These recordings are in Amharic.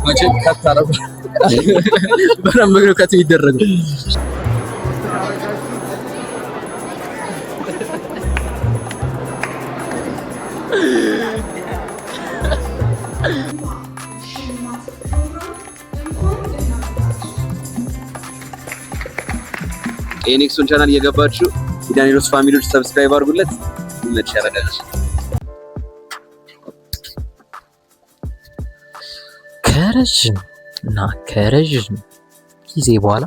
መቼም cut አደረጉ፣ በደንብ ነው cut የሚደረገው። ሽልማት ፕሮግራም እንኳን ደህና መጣችሁ። የኔክሶን ቻናል እየገባችሁ የዳንኤሎስ family ዎች subscribe አድርጉለት። ይመች ያረዳል። ከረዥም እና ከረዥም ጊዜ በኋላ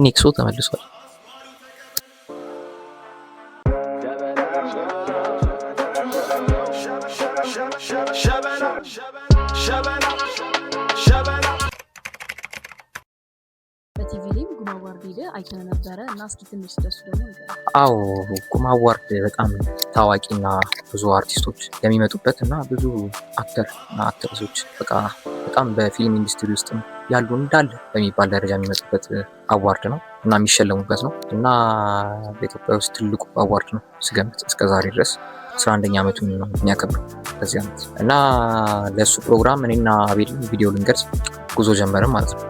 ኔክሶ ተመልሷል። በቲቪ ላይም ጉማ አዋርድ ሄደህ አይተህ ነበረ እና እስኪ ትንሽ ስለሱ ደግሞ ንገረን። አዎ፣ ጉማ አዋርድ በጣም ታዋቂና ብዙ አርቲስቶች የሚመጡበት እና ብዙ actor እና actress ኦች በቃ በጣም በፊልም ኢንዱስትሪ ውስጥ ያሉ እንዳለ በሚባል ደረጃ የሚመጡበት award ነው እና የሚሸለሙበት ነው እና በኢትዮጵያ ውስጥ ትልቁ award ነው ስገምት። እስከ ዛሬ ድረስ 11ኛ ዓመቱን ነው የሚያከብረው በዚህ ዓመት። እና ለእሱ ፕሮግራም እኔና አቤል ቪዲዮ ልንቀርጽ ጉዞ ጀመርን ማለት ነው።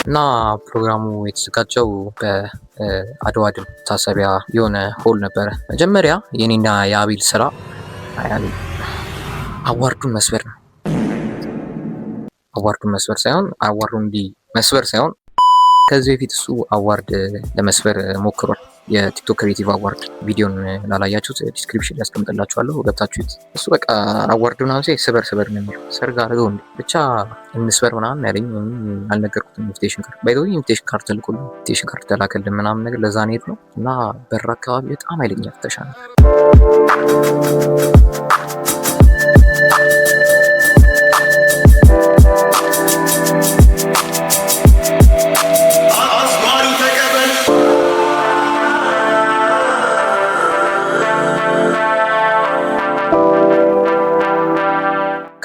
እና ፕሮግራሙ የተዘጋጀው በአድዋ ድል መታሰቢያ የሆነ hall ነበረ። መጀመሪያ የኔና የአቤል ስራ award ኡን መስበር ነው። Award ኡን መስበር ሳይሆን award ኡን እንዲህ መስበር ሳይሆን ከዚህ በፊት እሱ award ለመስበር ሞክሯል። የቲክቶክ creative award ቪዲዮን ላላያችሁት description ያስቀምጥላችኋለሁ፣ ገብታችሁት። እሱ በቃ award ምናምን ሲያይ ስበር ስበር ነው የሚለው። ሰርግ አድርገው እንዴ ብቻ እንስበር ምናምን ያለኝ አልነገርኩትም። Invitation card, by the way, invitation card ተልኮልን invitation card ተላከልን ምናምን ነገር፣ ለዛ ነው የሄድነው። እና በር አካባቢ በጣም ኃይለኛ ፍተሻ ነበር።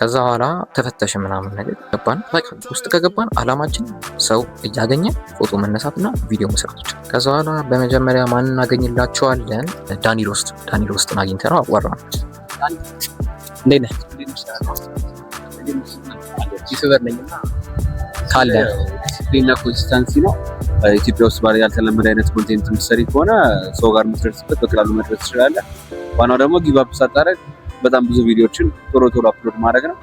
ከዛ በኋላ ተፈተሸ ምናምን ነገር ገባን። በቃ ውስጥ ከገባን አላማችን ሰው እያገኘ ፎቶ መነሳትና ቪዲዮ መስራት ብቻ። ከዛ በኋላ በመጀመሪያ ማን እናገኝላቸዋለን? ዳኒ ሮስት። ዳኒ ሮስትን አግኝተነው አዋራነው። እንዴት ነህ? YouTuber ነኝ እና ካለ ዲሲፕሊን እና consistency ነው። ኢትዮጵያ ውስጥ ባለ ያልተለመደ አይነት content የምትሰሪ ከሆነ ሰው ጋር የምትደርስበት በቀላሉ መድረስ ትችላለህ። ዋናው ደግሞ give up ሳታደርግ በጣም ብዙ ቪዲዮዎችን ቶሎ ቶሎ upload ማድረግ ነው።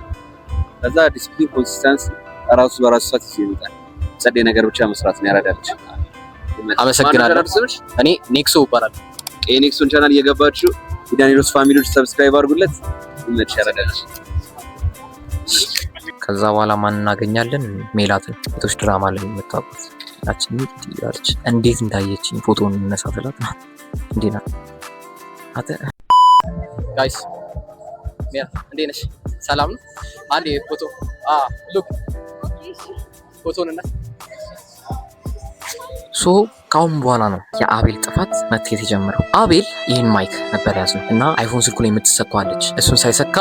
ከዛ discipline፣ consistency ራሱ በራሱ ሰዓት ይዞ ይመጣል። ጸዴ ነገር ብቻ መስራት ነው ያረዳልች። አመሰግናለሁ። እኔ ኔክሶ እባላለሁ። የኔክሶን ቻናል እየገባችሁ የዳንኤሎስ family ዎች subscribe አድርጉለት። ይመች ያረዳልች። ከዛ በኋላ ማን እናገኛለን? ሜላትን፣ ሴቶች ድራማ ላይ የምታውቁት ያችን ያለች። እንዴት እንዳየችኝ ፎቶን እንነሳ ስላት እንዴ ናት አተ Guys፣ እንዴት ነሽ? ሰላም ነው? አንዴ ፎቶ look ፎቶን እና So ከአሁን በኋላ ነው የአቤል ጥፋት መታየት የጀመረው። አቤል ይህን mic ነበር ያዝነው እና አይፎን ስልኩ ላይ የምትሰካዋለች። እሱን ሳይሰካ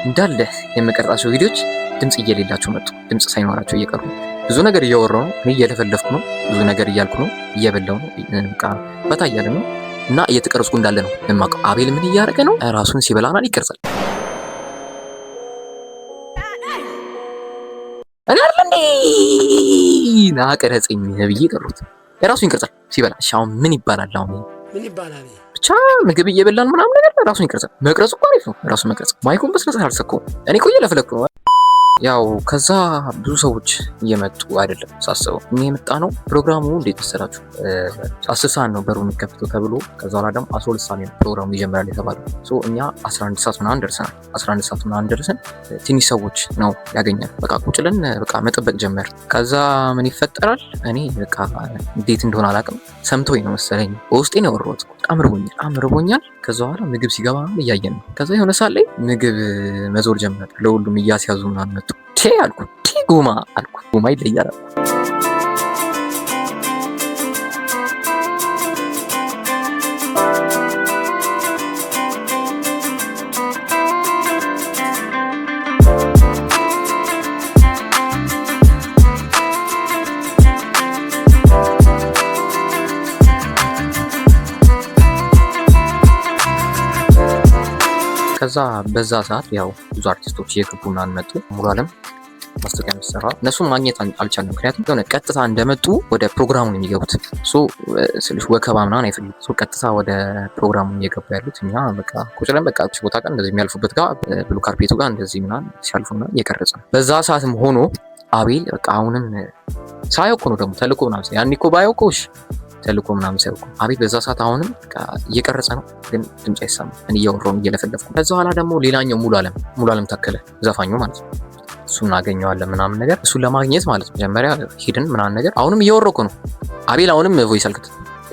እንዳለ የምቀርጻቸው ቪዲዮዎች ድምፅ እየሌላቸው መጡ። ድምፅ ሳይኖራቸው እየቀሩ ብዙ ነገር እያወራሁ ነው፣ እኔ እየለፈለፍኩ ነው፣ ብዙ ነገር እያልኩ ነው፣ እየበላሁ ነው፣ በቃ ፈታ እያለ ነው እና እየተቀረጽኩ እንዳለ ነው የማውቀው። አቤል ምን እያደረገ ነው? ራሱን ሲበላናል ይቀርጻል። እኔ አይደል እንዴ ና ቅረጽኝ ብዬ ጠሩት። የራሱን ይቀርጻል ሲበላ። እሺ አሁን ምን ይባላል? አሁን ምን ይባላል? ብቻ ምግብ እየበላን ምናምን ነገር ራሱን ይቀርጻል። መቅረጹ እኮ አሪፍ ነው። ራሱን መቅረጽ mic ኡን በስነ ስርዓት አልሰካውም። እኔ እኮ እየለፈለፍኩ ነው። ያው ከዛ ብዙ ሰዎች እየመጡ አይደለም ሳስበው። እኛ የመጣ ነው ፕሮግራሙ እንዴት መሰላችሁ? 10 ሰዓት ነው በሩ የሚከፍተው ተብሎ ከዛ በኋላ ደግሞ 12 ሰዓት ነው ፕሮግራሙ ይጀምራል የተባለው። So እኛ 11 ሰዓት ምናምን ደርሰናል። 11 ሰዓት ምናምን ደርሰን ትንሽ ሰዎች ነው ያገኘን። በቃ ቁጭ ብለን በቃ መጠበቅ ጀመር። ከዛ ምን ይፈጠራል? እኔ በቃ እንዴት እንደሆነ አላውቅም፣ ሰምቶኝ ነው መሰለኝ በውስጤ ነው ያወራሁት። በጣም ርቦኛል፣ በጣም ርቦኛል። ከዛ በኋላ ምግብ ሲገባ ምናምን እያየን ነው። ከዛ የሆነ ሰዓት ላይ ምግብ መዞር ጀመር። ለሁሉም እያስያዙ ምናምን መጡ። ቴ አልኩ፣ ቴ ጉማ አልኩ፣ ጉማ ይለያል አልኩ። ከዛ በዛ ሰዓት ያው ብዙ አርቲስቶች እየገቡ ምናምን መጡ። ሙሉ አለም ማስታወቂያ የሚሰራ እነሱን ማግኘት አልቻልንም። ምክንያቱም የሆነ ቀጥታ እንደመጡ ወደ ፕሮግራሙ ነው የሚገቡት። So ስልሽ ወከባ ምናምን አይፈልጉም። So ቀጥታ ወደ ፕሮግራሙ እየገቡ ያሉት እኛ በቃ ቁጭ ብለን በቃ ቦታ ጋር እንደዚህ የሚያልፉበት ጋር blue carpet ኡ ጋር እንደዚህ ምናምን ሲያልፉ ምናምን እየቀረጸ ነው። በዛ ሰዓትም ሆኖ አቤል በቃ አሁንም ሳየው እኮ ነው ደግሞ ተልኮ ምናምን፣ ያኔ እኮ ባየው እኮ እሺ ተልኮ ምናምን ሳይሆን አቤል በዛ ሰዓት አሁንም በቃ እየቀረጸ ነው፣ ግን ድምፅ አይሰማም። እኔ እያወራሁ ነው፣ እየለፈለፍኩ። ከዛ በኋላ ደግሞ ሌላኛው ሙሉ አለም፣ ሙሉ አለም ታከለ ዘፋኙ ማለት ነው። እሱን እናገኘዋለን ምናምን ነገር። እሱን ለማግኘት ማለት ነው መጀመሪያ ሄድን ምናምን ነገር። አሁንም እያወራሁ እኮ ነው አቤል አሁንም voice አልክት።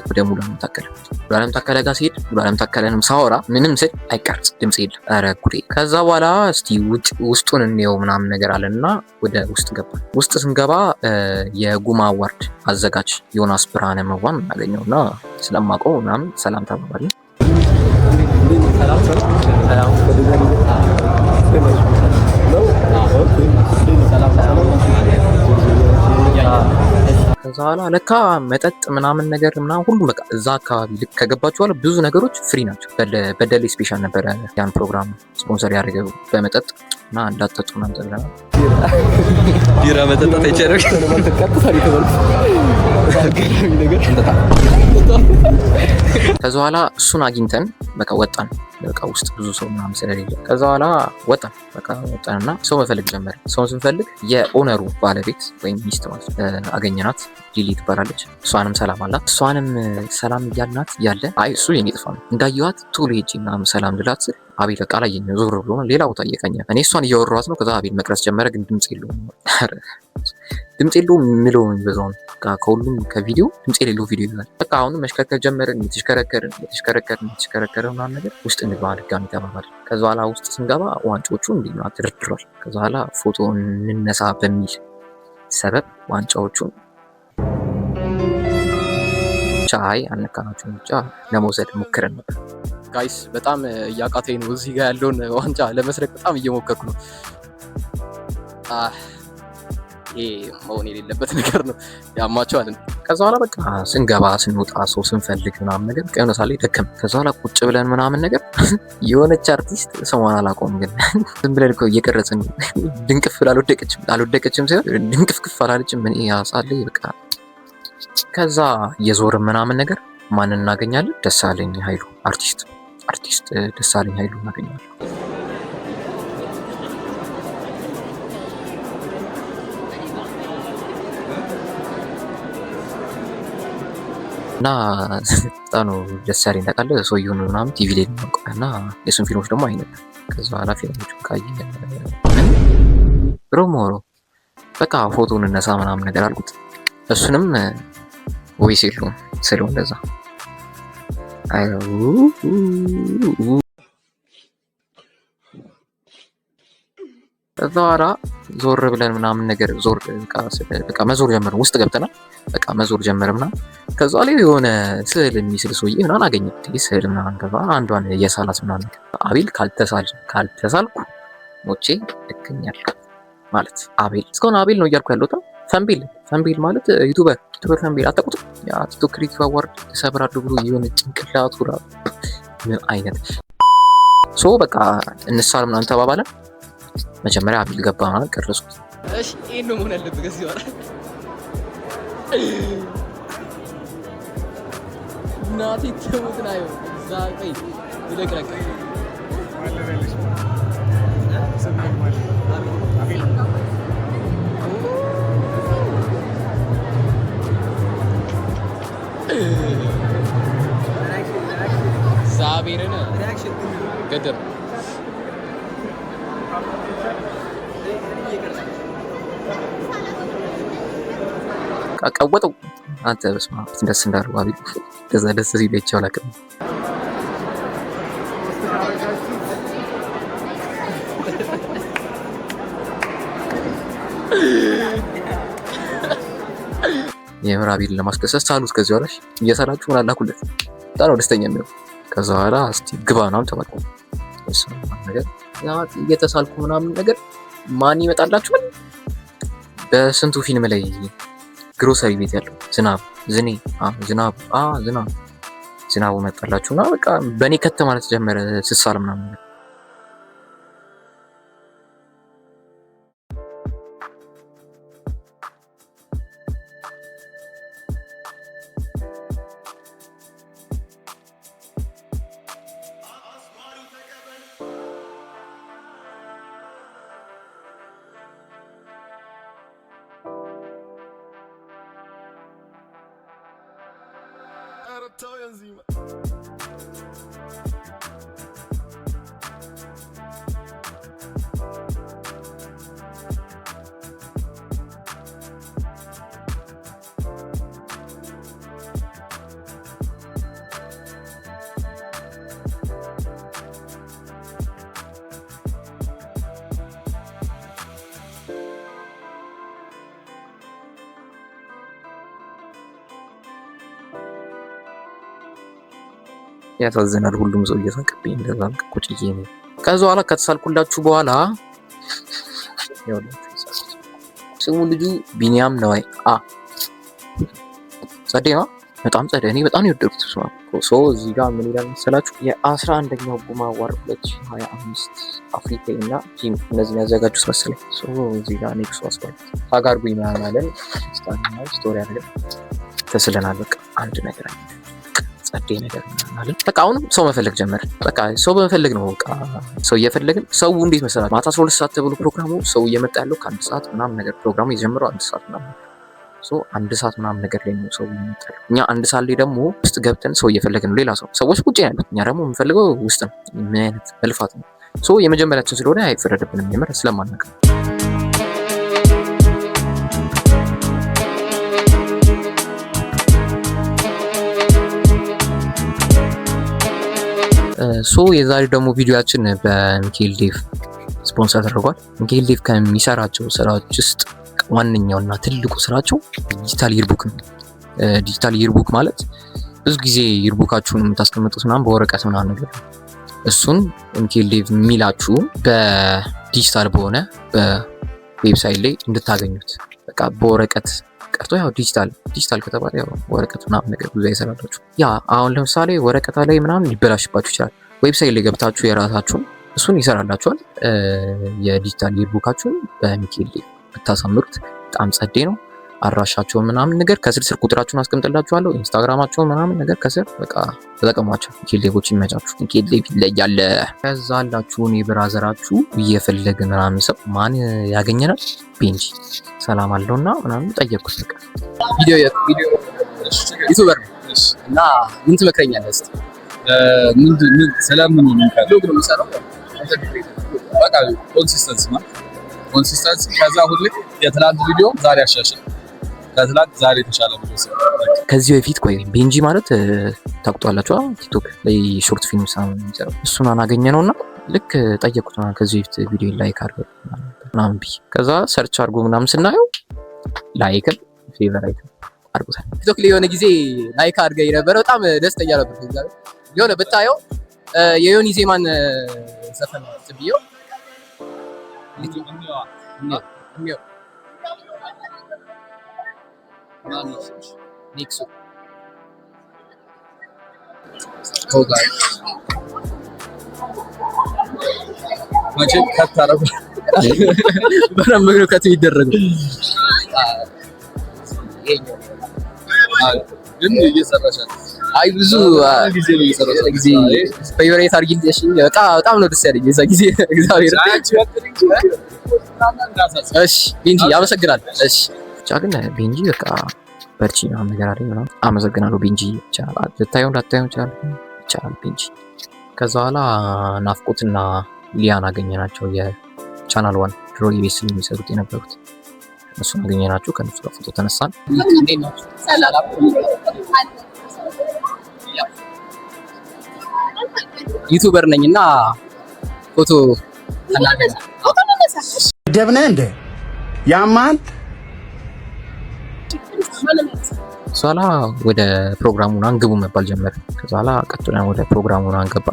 ወደ ሙሉ አለም ታከለ፣ ሙሉ አለም ታከለ ጋር ሲሄድ ሙሉ አለም ታከለንም ሳወራ ምንም ስል አይቀርጽ፣ ድምፅ የለም። ኧረ ጉዴ! ከዛ በኋላ እስቲ ውጭ ውስጡን እንየው ምናምን ነገር አለና ወደ ውስጥ ገባ። ውስጥ ስንገባ የጉማ award አዘጋጅ ዮናስ ብርሃነ መዋን እናገኘው እና ስለማውቀው ምናምን ሰላም ተባባልን። ከዛ በኋላ ለካ መጠጥ ምናምን ነገር ምናምን ሁሉ በቃ እዛ አካባቢ ልክ ከገባችሁ በኋላ ብዙ ነገሮች free ናቸው። በደሌ special ነበረ ያን ፕሮግራም ስፖንሰር ያደረገው በመጠጥ እና እንዳትጠጡ ምናምን ተብለናል። ቢራ መጠጣት አይቻልም። ነገር። ከዛ በኋላ እሱን አግኝተን በቃ ወጣን። በቃ ውስጥ ብዙ ሰው ምናምን ስለሌለ ከዛ በኋላ ወጣን። በቃ ወጣንና ሰው መፈለግ ጀመርን። ሰውን ስንፈልግ የ owner ኡ ባለቤት ወይም ሚስት ማለት ነው አገኘናት። ሊሊ ትባላለች። እሷንም ሰላም አላት። እሷንም ሰላም እያልናት ያለ አይ እሱ የኔ ጥፋት ነው፣ እንዳየኋት ቶሎ ሄጄ ምናምን ሰላም ልላት ስል አቤል በቃ አላየኝም። ዞር ብሎ ሌላ ቦታ እየቀኘ እኔ እሷን እያወራኋት ነው። ከዛ አቤል መቅረጽ ጀመረ፣ ግን ድምፅ የለውም። ድምፅ የለውም የሚለው ነው የሚበዛው። በቃ ከሁሉም ከቪዲዮ ድምፅ የሌለው ቪዲዮ ይበዛል። በቃ አሁንም መሽከርከር ጀመርን። የተሽከረከርን የተሽከረከርን የተሽከረከርን ምናምን ነገር ውስጥ እንግባ ድጋሚ ተባባልን። ከዛ በኋላ ውስጥ ስንገባ ዋንጫዎቹ እንዲህ ምናምን ተደርድሯል። ከዛ በኋላ ፎቶ እንነሳ በሚል ሰበብ ዋንጫዎቹን ብቻ አይ አልነካናቸውም፣ ብቻ ለመውሰድ ሞክረን ነበር። Guys፣ በጣም እያቃተኝ ነው። እዚህ ጋር ያለውን ዋንጫ ለመስረቅ በጣም እየሞከርኩ ነው። ይሄ መሆን የሌለበት ነገር ነው። ያማቸዋል። ከዛ በኋላ በቃ ስንገባ ስንወጣ ሰው ስንፈልግ ምናምን ነገር የሆነ ሰዓት ላይ ደከም። ከዛ በኋላ ቁጭ ብለን ምናምን ነገር የሆነች አርቲስት ስሟን አላውቀውም፣ ግን ዝም ብለን እኮ እየቀረጽን ድንቅፍ አልወደቀችም፣ አልወደቀችም ሳይሆን ድንቅፍቅፍ አላለችም። ምን ያሳለ በቃ ከዛ እየዞርን ምናምን ነገር ማንን እናገኛለን? ደሳለኝ ኃይሉ፣ አርቲስት ደሳለኝ ኃይሉ እናገኛለን። እና በጣም ነው ደስ ያለኝ ታውቃለህ። ሰውየውን ምናምን ቲቪ ላይ ነው የማውቀው እና የእሱን ፊልሞች ደግሞ አይ ነበር። ከዛ በኋላ ፊልሞቹን ካየ ሮሞሮ በቃ ፎቶ እንነሳ ምናምን ነገር አልኩት። እሱንም voice የለውም ስለው እንደዛ። ከዛ በኋላ ዞር ብለን ምናምን ነገር ዞር በቃ መዞር ጀመርን። ውስጥ ገብተናል። በቃ መዞር ጀመረ ምናምን። ከዛ ላይ የሆነ ስዕል የሚስል ሰውዬ ምናምን አገኘ። ስዕል ምናምን ከዛ አንዷን እየሳላት ምናምን አቤል ካልተሳልኩ ሞቼ እገኛለሁ ማለት አቤል እስካሁን አቤል ነው እያልኩ ያለሁት። ፈንቤል፣ ፈንቤል ማለት YouTuber ፈንቤል አታውቁትም? ያ ቲክቶክ creative award እሰብራለሁ ብሎ የሆነ ጭንቅላቱ ምን አይነት so በቃ እንሳል ምናምን ተባባለን። መጀመሪያ አቤል ገባ ምናምን ቀረጽኩት። እሺ ይሄን ነው መሆን ያለብህ ከዚህ በኋላ። እናቴ ትሙት ነው እዛ ቆይ ይለቅለቅ። እግዚአብሔርን ገደብ። ቀወጠው። አንተ በስመ አብ ደስ እንዳለው፣ አቤል እንደዛ ደስ ሲል አይቼው አላውቅም። የምር አቤልን ለማስደሰት ሳሉት። ከዚህ በኋላ እየሰራችሁ ምን አላኩለት፣ በጣም ነው ደስተኛ የሚሆን። ከዛ በኋላ እስቲ ግባ ምናምን ተባልኩ። በስመ አብ ነገር ያ እየተሳልኩ ምናምን ነገር ማን ይመጣላችኋል? በስንቱ ፊልም ላይ ግሮሰሪ ቤት ያለው ዝናብ ዝኔ ዝናብ ዝናብ ዝናቡ መጣላችሁ እና በቃ በእኔ ከተ ማለት ጀመረ ስሳል ምናምን ነገር። ያሳዝናል። ሁሉም ሰው እየሳቀብኝ እንደዛ ቁጭ ነው። ከዛ በኋላ ከተሳልኩላችሁ በኋላ ይኸውላችሁ ስሙ ልጁ ቢኒያም ነዋይ ጸዴ ነው። በጣም ጸዴ። እኔ በጣም ነው የወደድኩት። ስማ so እዚህ ጋር ምን ይላል መሰላችሁ? የ11ኛው ጉማ award 2025 አፍሪካ እና ጂም እነዚህን ያዘጋጁት መሰለኝ። So እዚህ ጋር ኔክሱ አስፋልት tag አድርጉኝ ምናምን አለን። Story አድርገን ተስለናል። በቃ አንድ ነገር አለ ጸዴ ነገር ምናምን አለን። በቃ አሁንም ሰው መፈለግ ጀመርን። በቃ ሰው በመፈለግ ነው። በቃ ሰው እየፈለግን፣ ሰው እንዴት መሰላችሁ? ማታ 12 ሰዓት ተብሎ ፕሮግራሙ፣ ሰው እየመጣ ያለው ከአንድ ሰዓት ምናምን ነገር፣ ፕሮግራሙ የጀመረው አንድ ሰዓት ምናምን ነገር፣ so አንድ ሰዓት ምናምን ነገር ላይ ነው ሰው እየመጣ ያለው። እኛ አንድ ሰዓት ላይ ደግሞ ውስጥ ገብተን ሰው እየፈለግን ነው። ሌላ ሰው፣ ሰዎች ቁጭ ያሉት፣ እኛ ደግሞ የምንፈልገው ውስጥ ነው። ምን አይነት መልፋት ነው? So የመጀመሪያችን ስለሆነ አይፈረድብንም፣ የምር ስለማናውቅ ነው። So የዛሬው ደግሞ ቪዲዮአችን በሚካኤል ዴቭ ስፖንሰር ተደርጓል። ሚካኤል ዴቭ ከሚሰራቸው ስራዎች ውስጥ ዋነኛውና ትልቁ ስራቸው digital yearbook ነው። Digital yearbook ማለት ብዙ ጊዜ yearbook ኣችሁን የምታስቀምጡት ምናምን በወረቀት ምናምን ነገር ነው። እሱን ሚካኤል ዴቭ የሚላችሁ በዲጂታል በሆነ በ website ላይ እንድታገኙት፣ በቃ በወረቀት ቀርቶ ያው ዲጂታል ዲጂታል ከተባለ ያው ወረቀት ምናምን ነገር ብዙ አይሰራላችሁ። ያ አሁን ለምሳሌ ወረቀት ላይ ምናምን ሊበላሽባችሁ ይችላል። Website ላይ ገብታችሁ የራሳችሁን እሱን ይሰራላችኋል። የ digital yearbook ኣችሁን በሚካኤል ዴቭ ብታሳምሩት በጣም ጸዴ ነው። አድራሻቸውን ምናምን ነገር ከስር ስልክ ቁጥራችሁን አስቀምጥላችኋለሁ። ኢንስታግራማቸውን ምናምን ነገር ከስር፣ በቃ ተጠቀሟቸው። ሚካኤል ዴቮች ይመቻችሁ። ሚካኤል ዴቭ ይለያል። ከዛ አላችሁ እኔ brother ኣችሁ እየፈለገ ምናምን ሰው ማን ያገኘናል? ቤንጂ ሰላም አለውና ምናምን ጠየቅኩት። በቃ ቪዲዮ ቪዲዮ YouTuber ነው እና ምን ትመክረኛለህ እስኪ? ምንድን ምን ስለምን ነው? Vlog ነው የምሰራው። Content creator። በቃ consistency ማለት consistency። ከዛ ሁሌ የትላንት ቪዲዮ ዛሬ አሻሽል፣ ከትላንት ዛሬ የተሻለ ቪዲዮ ስራ። ከዚህ በፊት ቆይ ቤንጂ ማለት ታውቁታላችሁ፣ ቲክቶክ ላይ short film የሚሰራው እሱን አናገኘ ነው እና ልክ ጠየቅኩት ምናምን ከዚህ በፊት ቪዲዮ like አድርገው ምናምን ብዬ፣ ከዛ search አድርጎ ምናምን ስናየው like ም favorite ም አድርጎታል። ቲክቶክ ላይ የሆነ ጊዜ like አድርገኝ ነበረ። በጣም ደስተኛ ነበር። የሆነ ብታየው የዮኒ ዜማን ዘፈን እንትን ብዬው እንየው። ኒክሱ። መቼም cut አደረጉ። በደንብ ነው cut የሚደረገው። ይሄኛው ግን እየሰራሽ ነው። አይ ብዙ ጊዜ ነው እየሰራሽ። ጊዜ favorite አድርጊልሽ በጣም በጣም ነው ደስ ያለኝ የዛ ጊዜ እግዚአብሔር። እሺ ቤንጂ አመሰግናለሁ። እሺ። ብቻ ግን ቤንጂ በቃ በርቺ ምናምን ነገር አለኝ ምናምን። አመሰግናለሁ ቤንጂ። ብቻ ልታየው ላታየው ይችላል። ይቻላል ቤንጂ። ከዛ በኋላ ናፍቆትና ሊያን አገኘናቸው። የ Channel One ድሮ ኢቢኤስ የሚሰሩት የነበሩት እነሱን አገኘናቸው። ከእነሱ ጋር ፎቶ ተነሳን። እንዴት ናችሁ? ሰላም። YouTuber ነኝ እና ፎቶ ተናገር። ደብነህ እንደ ያማል። ከዛ በኋላ ወደ ፕሮግራሙ ምናምን ግቡ መባል ጀመረ። ከዛ በኋላ ቀጥለን ወደ ፕሮግራሙ ምናምን ገባ።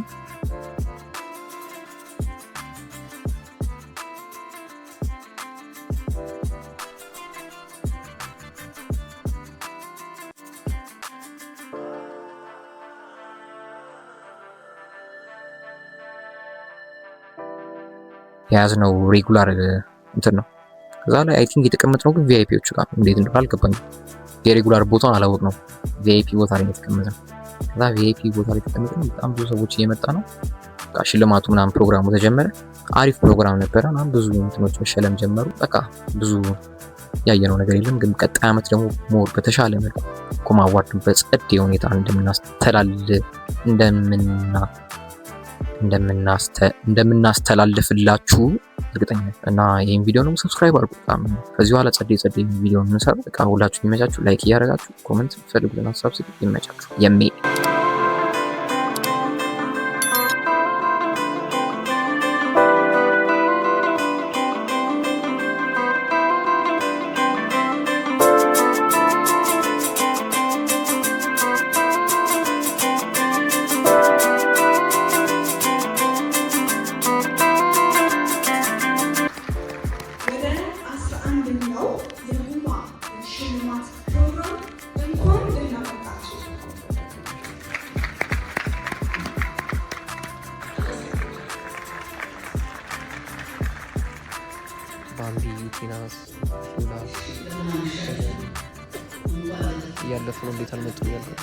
የያዝነው regular እንትን ነው። ከዛ ላይ I think የተቀመጥነው ግን VIP ዎቹ ጋር ነው። እንዴት እንደሆነ አልገባኝም። የ regular ቦታውን አላወቅነው። VIP ቦታ ላይ ነው የተቀመጥነው። ከዛ VIP ቦታ ላይ የተቀመጥነው በጣም ብዙ ሰዎች እየመጣ ነው። በቃ ሽልማቱ ምናምን ፕሮግራሙ ተጀመረ። አሪፍ ፕሮግራም ነበረ። ምናምን ብዙ እንትኖች መሸለም ጀመሩ። በቃ ብዙ ያየነው ነገር የለም። ግን ቀጣይ ዓመት ደግሞ more በተሻለ መልኩ ጉማ award ን በጸዴ ሁኔታ እንደምናስተላልፍላችሁ እርግጠኛ ነኝ። እና ይህን ቪዲዮ ደግሞ subscribe አድርጉ። በጣም ከዚህ በኋላ ጸዴ ጸዴ ቪዲዮ የምንሰራው በቃ ሁላችሁ ይመቻችሁ። Like እያደረጋችሁ comment ፈልጉልን ሀሳብ ስጡ። ይመቻችሁ። የሜ ወደ 11ኛው የጉማ ሽልማት ፕሮግራም እንኳን ደህና መጣችሁ። ባምቢ፣ ቲናስ፣ ሹላ እያለፉ ነው። እንዴት አልመጡም ያልኩት።